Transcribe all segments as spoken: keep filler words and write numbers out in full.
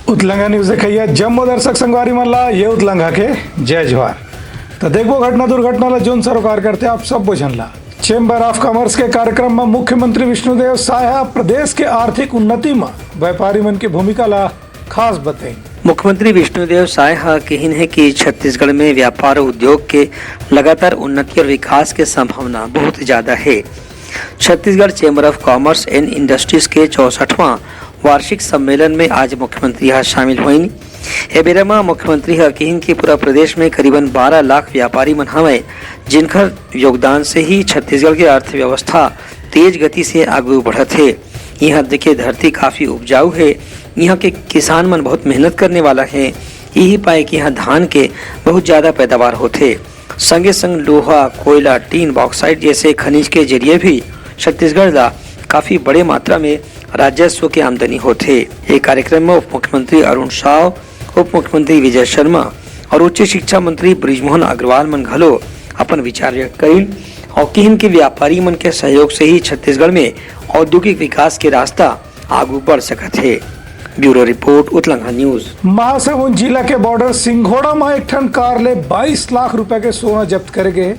उतलंघा news देखइया जम्मो दर्शक संगवारी मन ला ये उतलंघा के जय जोहार। त देखबो घटना दुर्घटना ला जोन सरोकार करथे आप सब्बो झन ला। चेंबर ऑफ कॉमर्स के कार्यक्रम म मुख्यमंत्री विष्णुदेव साय ह प्रदेश के आर्थिक उन्नति म व्यापारी मन के भूमिका ला खास बतइन। मुख्यमंत्री विष्णुदेव साय ह किहिन हे कि छत्तीसगढ़ में व्यापार अउ उद्योग के लगातार उन्नति और विकास के संभावना बहुत ज्यादा हे। Chhattisgarh chamber of commerce and industries के चौसठवां वार्षिक सम्मेलन में आज मुख्यमंत्री ह शामिल होइन। ए बेरा म मुख्यमंत्री ह किहिन कि पूरा प्रदेश में करीबन बारह लाख व्यापारी मन हवय, जिनकर योगदान से ही छत्तीसगढ़ के अर्थव्यवस्था तेज गति से आगू बढ़त हे। इहाँ के धरती काफी उपजाऊ हे। इहाँ के किसान मन बहुत मेहनत करने वाला हे। यही पाए कि इहाँ धान के बहुत ज्यादा पैदावार होथे। संगे संग लोहा, कोयला, टीन, बॉक्साइट जैसे खनिज के जरिए भी छत्तीसगढ़ ला काफी बड़े मात्रा में राजस्व के आमदनी होथे। ये कार्यक्रम में उप मुख्यमंत्री अरुण साव, उप मुख्यमंत्री विजय शर्मा और उच्च शिक्षा मंत्री बृजमोहन अग्रवाल मन घलो अपन विचार व्यक्त करिन और किहिन कि व्यापारी मन के सहयोग से ही छत्तीसगढ़ में औद्योगिक विकास के रास्ता आगू बढ़ सकत हे। Bureau report, Utlangha news. Mahasamund जिला के बॉर्डर सिंघोड़ा म एक ठन कार ले बाईस लाख रुपए के सोना जब्त करे गे हे।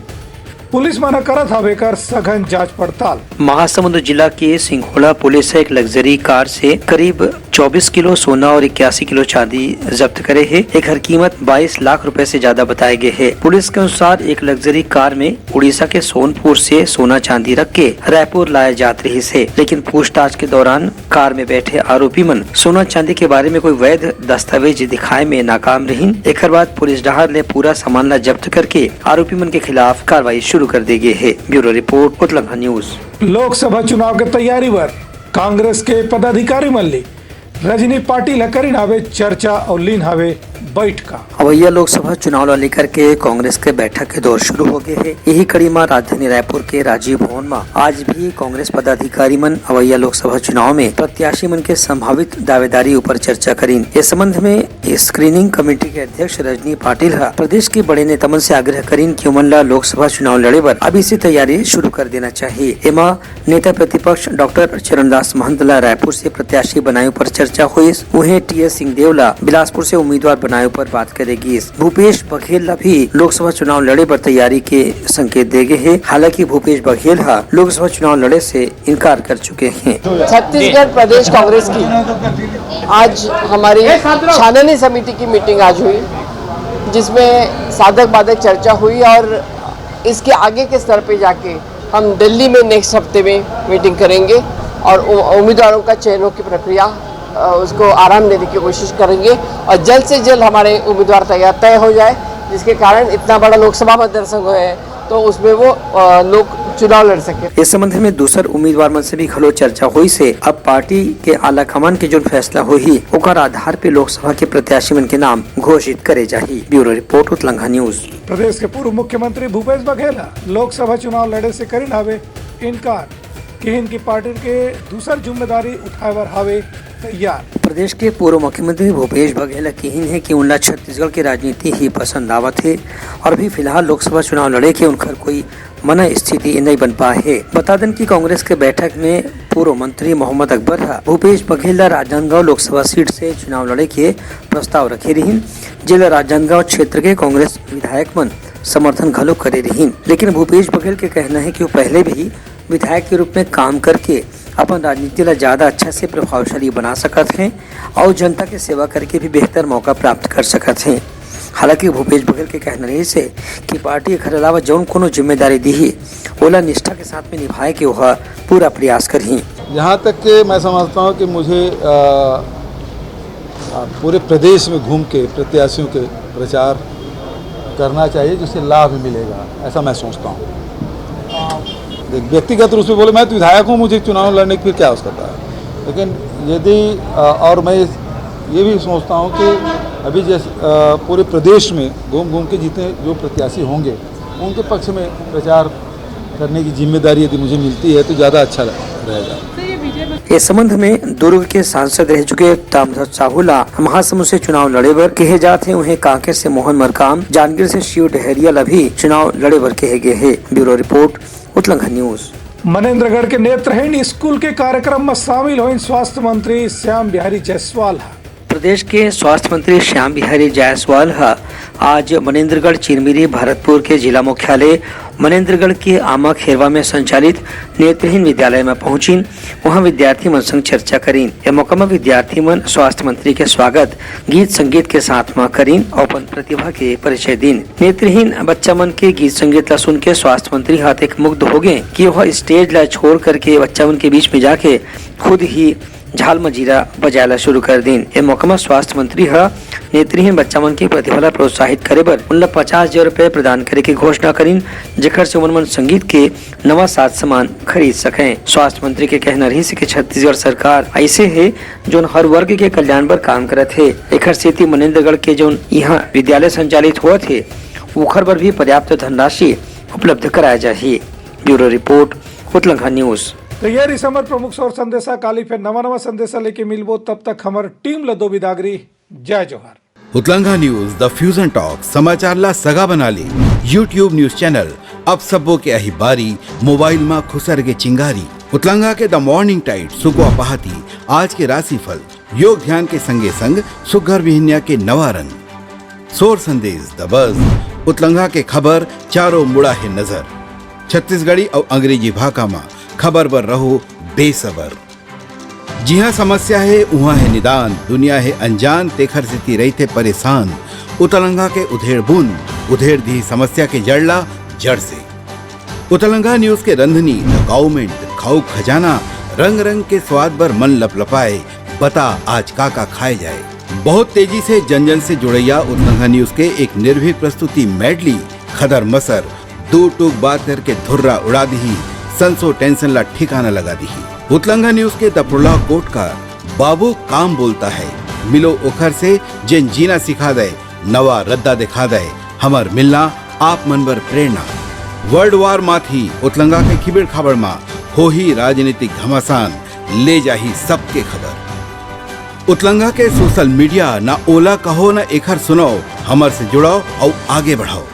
पुलिस मन ह करत हवे एकर सघन जांच पड़ताल। महासमुंद जिला के सिंघोड़ा पुलिस ह एक लग्जरी कार से करीब चौबीस किलो सोना और इक्यासी किलो चांदी जब्त करे हे। एकर कीमत बाईस लाख रुपए से ज्यादा बताए गे हे। पुलिस के अनुसार एक लग्जरी कार में उड़ीसा के सोनपुर से सोना चांदी रख के रायपुर लाए जात रहिस हे, लेकिन पूछताछ के दौरान कार में बैठे आरोपी मन सोना चांदी के बारे में कोई वैध दस्तावेज दिखाए में नाकाम रहिन। एकर बाद पुलिस डहार ले पूरा सामान ला जब्त करके आरोपी मन के खिलाफ कार्रवाई शुरू कर दे गे हे। Bureau report, Utlangha news. Lok Sabha चुनाव के तैयारी बर कांग्रेस के पदाधिकारी मन ले रजनी पाटिल ह करिन हावे चर्चा अउ लीन हावे बैठका। अवैया लोकसभा चुनाव ला लेकर के कांग्रेस के बैठक के दौर शुरू हो गए हे। यही कड़ी म राजधानी रायपुर के राजीव भवन म आज भी कांग्रेस पदाधिकारी मन अवैया लोकसभा चुनाव में प्रत्याशी मन के संभावित दावेदारी ऊपर चर्चा करिन। इस संबंध में स्क्रीनिंग कमेटी के अध्यक्ष रजनी पाटिल ह प्रदेश के बड़े नेता मन से आग्रह करिन कि ओमन ला लोकसभा चुनाव लड़े बर अभी से तैयारी शुरू कर देना चाहिए। एमा नेता प्रतिपक्ष डॉक्टर चरणदास महंत ला रायपुर से प्रत्याशी बनाए ऊपर चर्चा होइस। उहें टीएस सिंहदेव ला बिलासपुर से उम्मीदवार बनाए ऊपर बात करे गिस। भूपेश बघेल ला भी लोकसभा चुनाव लड़े बर तैयारी के संकेत दे गे हे। हालांकि भूपेश बघेल ह लोकसभा चुनाव लड़े से इनकार कर चुके हैं। छत्तीसगढ़ प्रदेश कांग्रेस की आज हमारी छाननी समिति की मीटिंग आज हुई, जिसमें साधक बाधक चर्चा हुई और इसके आगे के स्तर पे जाके हम दिल्ली में नेक्स्ट हफ्ते में मीटिंग करेंगे और उ-, उम्मीदवारों का चयनों की प्रक्रिया, अ, उसको आराम देने की कोशिश करेंगे और जल्द से जल्द हमारे उम्मीदवार तैयार, तय हो जाए, जिसके कारण इतना बड़ा लोकसभा मतदार संघ है, तो उसमें वो, अ, लोग चुनाव लड़ सके। इस संबंध में दूसर उम्मीदवार मन से भी घलो चर्चा होइस हे। अब पार्टी के आला कमान के जोन फैसला होही, ओकर आधार पे लोकसभा के प्रत्याशी मन के नाम घोषित करे जाही। Bureau report, Utlangha news. प्रदेश के पूर्व मुख्यमंत्री भूपेश बघेल ह लोकसभा चुनाव लड़े से करिन हावे इनकार, किहिन कि पार्टी के दूसर जिम्मेदारी उठाए बर हावे तैयार। प्रदेश के पूर्व मुख्यमंत्री भूपेश बघेल ह किहिन हे कि उनला छत्तीसगढ़ के राजनीति ही पसंद आवत हे और अभी फिलहाल लोकसभा चुनाव लड़े के उनकर कोई मनस्थिति नइ बन पाए हे। बता देन कि कांग्रेस के बैठक में पूर्व मंत्री मोहम्मद अकबर ह भूपेश बघेल ला राजनांदगांव लोकसभा सीट से चुनाव लड़े के प्रस्ताव रखे रिहिन, जेला राजनांदगांव क्षेत्र के कांग्रेस विधायक मन समर्थन घलो करे रिहिन। लेकिन भूपेश बघेल के कहना हे कि वो पहले भी विधायक के रूप में काम करके अपन राजनीति ला ज्यादा अच्छा से प्रभावशाली बना सकत हे और जनता के सेवा करके भी बेहतर मौका प्राप्त कर सकत हे। हालांकि भूपेश बघेल के कहना रहिस हे कि पार्टी एखर अलावा जौन कोनो जिम्मेदारी दीही, ओला निष्ठा के साथ में निभाए के ओह पूरा प्रयास करही। यहाँ तक कि मैं समझता हूँ कि मुझे, अ, अ, पूरे प्रदेश में घूम के प्रत्याशियों के प्रचार करना चाहिए, जिससे लाभ मिलेगा, ऐसा मैं सोचता हूँ। देख, व्यक्तिगत रूप से बोले, मैं तो विधायक हूँ, मुझे चुनाव लड़ने की फिर क्या आवश्यकता है? लेकिन यदि, अ, और मैं ये भी सोचता हूँ कि अभी जैसे, अ, पूरे प्रदेश में घूम घूम के जितने जो प्रत्याशी होंगे, उनके पक्ष में प्रचार करने की जिम्मेदारी यदि मुझे मिलती है, तो ज़्यादा अच्छा रहेगा। इस संबंध में दुर्ग के सांसद रह चुके ताम्रध्वज साहू ला महासमुंद से चुनाव लड़े बर कहे जात हे। उहें कांकेर से मोहन मरकाम, जांजगीर से शिव डहरिया ला भी चुनाव लड़े बर कहे गए हे। Bureau report, Utlangha news. Manendragarh के नेत्रहीन स्कूल के कार्यक्रम में शामिल होइन स्वास्थ्य मंत्री श्याम बिहारी जायसवाल ह। प्रदेश के स्वास्थ्य मंत्री श्याम बिहारी जायसवाल ह आज मनेंद्रगढ़ चिरमिरी भरतपुर के जिला मुख्यालय मनेंद्रगढ़ के आमा खेरवा में संचालित नेत्रहीन विद्यालय में पहुंचिन। वहां विद्यार्थी मन संग चर्चा करिन। ए मौका म विद्यार्थी मन स्वास्थ्य मंत्री के स्वागत गीत संगीत के साथ म करिन अउ अपन प्रतिभा के परिचय दिन। नेत्रहीन बच्चा मन के गीत संगीत ला सुन के स्वास्थ्य मंत्री ह अतेक मुग्ध हो गए कि वह स्टेज ला छोड़ करके बच्चा मन के बीच में जाके खुद ही झाल मजीरा बजाए ला शुरू कर दिन। ए मौका म स्वास्थ्य मंत्री ह नेत्रहीन बच्चा मन के प्रतिभा ला प्रोत्साहित करे बर उन ला पचास हजार रुपए प्रदान करे के घोषणा करिन, जेकर से उमन मन संगीत के नवा साज सामान खरीद सकें। स्वास्थ्य मंत्री के कहना रहिस कि छत्तीसगढ़ सरकार ऐसे हे, जोन हर वर्ग के कल्याण बर काम करत हे। एखर सेती मनेंद्रगढ़ के जोन इहाँ विद्यालय संचालित होवत हे, ओखर बर भी पर्याप्त धनराशि उपलब्ध कराया जाही। Bureau report, Utlangha news. तो ये रिस हमर प्रमुख सौर संदेशा। काली फिर नवा नवा संदेशा लेके मिलबो, तब तक हमर टीम ल दो बिदागरी। जय जोहार। उतलंघा न्यूज, द फ्यूजन टॉक, समाचार ला सगा बना ले। YouTube न्यूज चैनल, अब सबो के आही बारी, मोबाइल मा खुसर के चिंगारी। उतलंघा के द मॉर्निंग टाइड, सुगवा पहाती, आज के राशिफल, योग ध्यान के संगे संग सुग्घर बिहनिया के नवा रंग। सोर संदेश, द बज, उतलंघा के खबर, चारों मुड़ा हे नजर। छत्तीसगढ़ी अउ अंग्रेजी भाखा मा खबर बर रहो बेसबर। जिहाँ समस्या हे, उहाँ हे निदान। दुनिया हे अनजान, तेखर सेती रहिथे परेशान। उतलंघा के उधेड़ बूंद, उधेड़ दिही समस्या के जड़ ला जड़ से। उतलंघा न्यूज के रंधनी, द गाउमेंट, खाऊ खजाना, रंग रंग के स्वाद बर मन लपलपाए। बता, आज का का खाए जाए? बहुत तेजी से जन जन से जुड़ैया उतलंघा न्यूज के एक निर्भीक प्रस्तुति मेडली, खदर मसर, दू टूक बात करके धुर्रा उड़ा दिही, संसो टेंशन ला ठिकाना लगा दिही। उतलंघा न्यूज के दपड़ुला कोटकार, बाबू काम बोलता है, मिलो ओखर से, जेन जीना सिखा दे, नवा रद्दा दिखा दे, हमर मिलना आप मन बर प्रेरणा। वर्ल्ड वार माथी उतलंघा के खिबेड़ खाबड़ मा होही राजनीतिक घमासान, ले जाही सबके खबर। उतलंघा के सोशल मीडिया, ना ओला कहो ना एखर सुनाओ, हमर से जुड़ाओ अउ आगे बढ़ाओ।